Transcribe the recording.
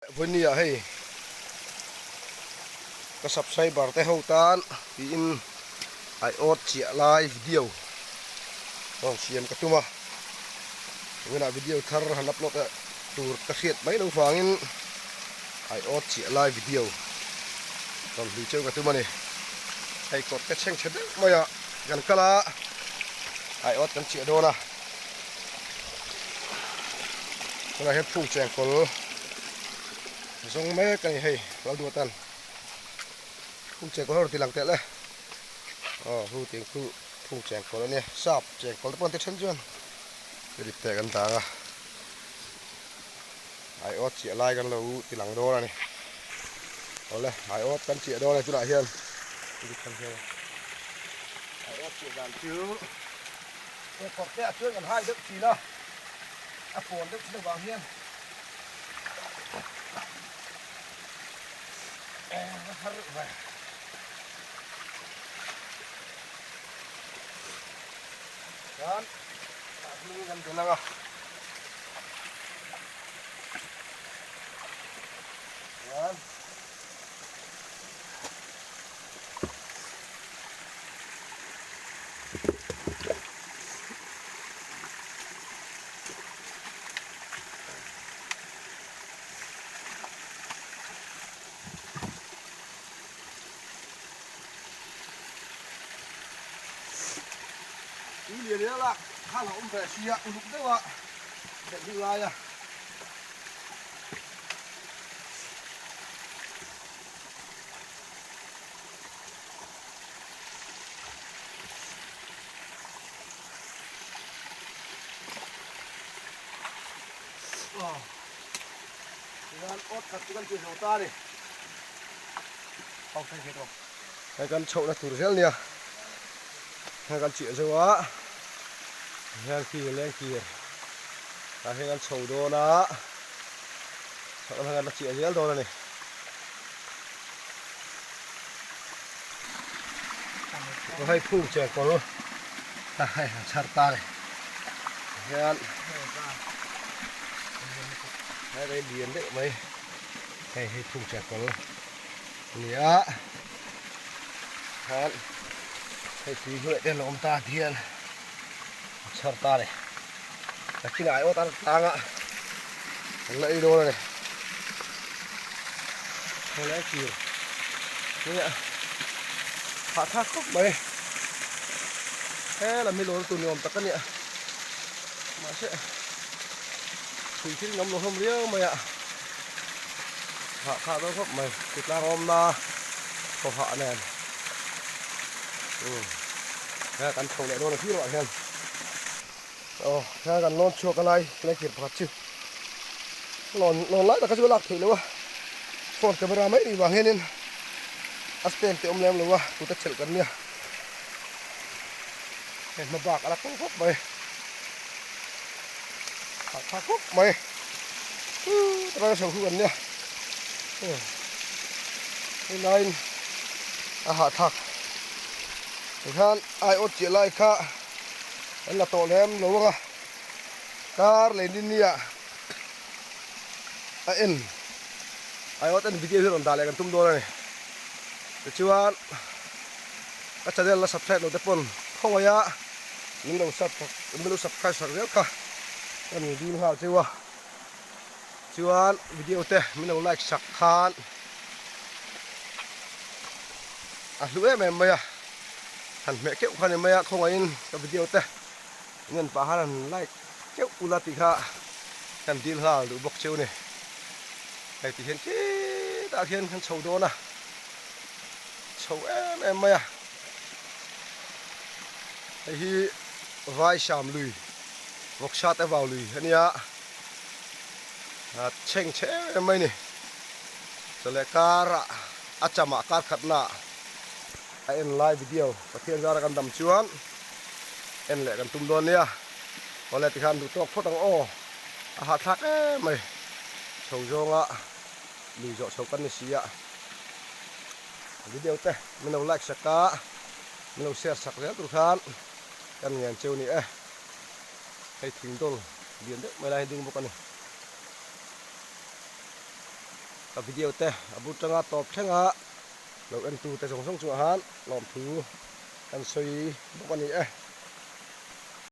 Vawinia hei ka subscriber te ho tan tiin aiawt chiah lai video rawn siam ka tum a, tunah video thar han upload leh tur ka hriat mai loh vangin aiawt chiah lai video rawn hlui cheu ka tum a ni. Hei kawt te chheng chhe deuh mai a kan kal a, aiawt kan chiah dawn a. Tunah hian phung cheng kawl zawng mek a ni hei lo duh atan phung cheng kawl ho rawn ti lang teh le aw hu tih khu phung cheng kawl a nia sap cheng kawl te pawh an ti then chuan rit te kan dang a aiawt chiah lai kan lo ti lang dawn a ni awle aiawt kan chiah dawn a ni tunah hian aiawt chiah dan chu. He kawr te ah chuan kan hai deuh thin a, a pawn deuh thin avang hian eng a har reuh ve. Chuan tah hming kan ti lang a. Chuan Tui lian lian a lak khan a awm ve sia uluk deuh a belh hi ngai a. Hei kan chhohna tur zel nia hei kan chiah zo a hian khi leng kir tah hian kan chho dawn a chhohna kan la chiah zel dawn a ni. Hei phung che kawl a hei han chhar ta ni hian hei rei lian deuh mai hei hei phung che kawl a ni a hian hei tui hnuaih te an lo awm ta ti hian a chhar ta ni nakinah ai awt a tlang a an la ei dawn a ni. Helai kir hi a hahthlak khawp mai helam hi lawn tur ni awm tak a nia mahse thui thil ngam lo hlawm riau mai a hahthlak dawn khawp mai chutlang awmna thaw hah nen umm he kan chho leh dawn a thil ah hian aw he kan lawn chhuak a lai lai kir pakhat chu. Lawn lawn lai taka chu a lak theih loh a phone camera mai nih vang hianin a stand te awm lem lo a kut a chelh kan nia hei hma bak a la kawng khawp mai hah tha khawp mai huu taka chho khu kan nia hei laiin a hahthlak tikhan aiawt chiah lai kha an la tawh lem lo ang a. Kar leh ni nia a en aiawt en video hi rawn dah leh kan tum dawn a ni. Tichuan ka channel la subscribe lo te pawn khawngaih a min lo sub min lo subscribe sak zel kha ka ni dil nghal cheu a. Chuan video te min lo like sak khan a hlu em em mai a, han hmeh keuh kha ni mai a khawngaihin ka video te. Ngen pah khan an like keuh ula tih kha kan dil nghal duh bawk cheu ni. Hei ti hian khitah khian kan chho dawn a, chho em em mai a. Hei hi vai sam lui, vawksa te vau lui a nia, a chheng chhe em em mai ni. Chawleh karah a chamah kar khatnaah a en lai video Pathian zara kan dam chuan en leh kan tum dawn nia awle tikhan duh tawk phawt ang aw a hahthlak em mai chho zawnga lui zawh chho kan ni si a video te min lo like sak a min lo share sak zel tur khan kan ngen cheu ni e hei thing dawl lian deuh mai lai hi ding bawk a ni. Ka video te a bul tanga tawp thleng a lo en tu te zawng zawng chungah khan lawmthu kan sawi bawk a ni e.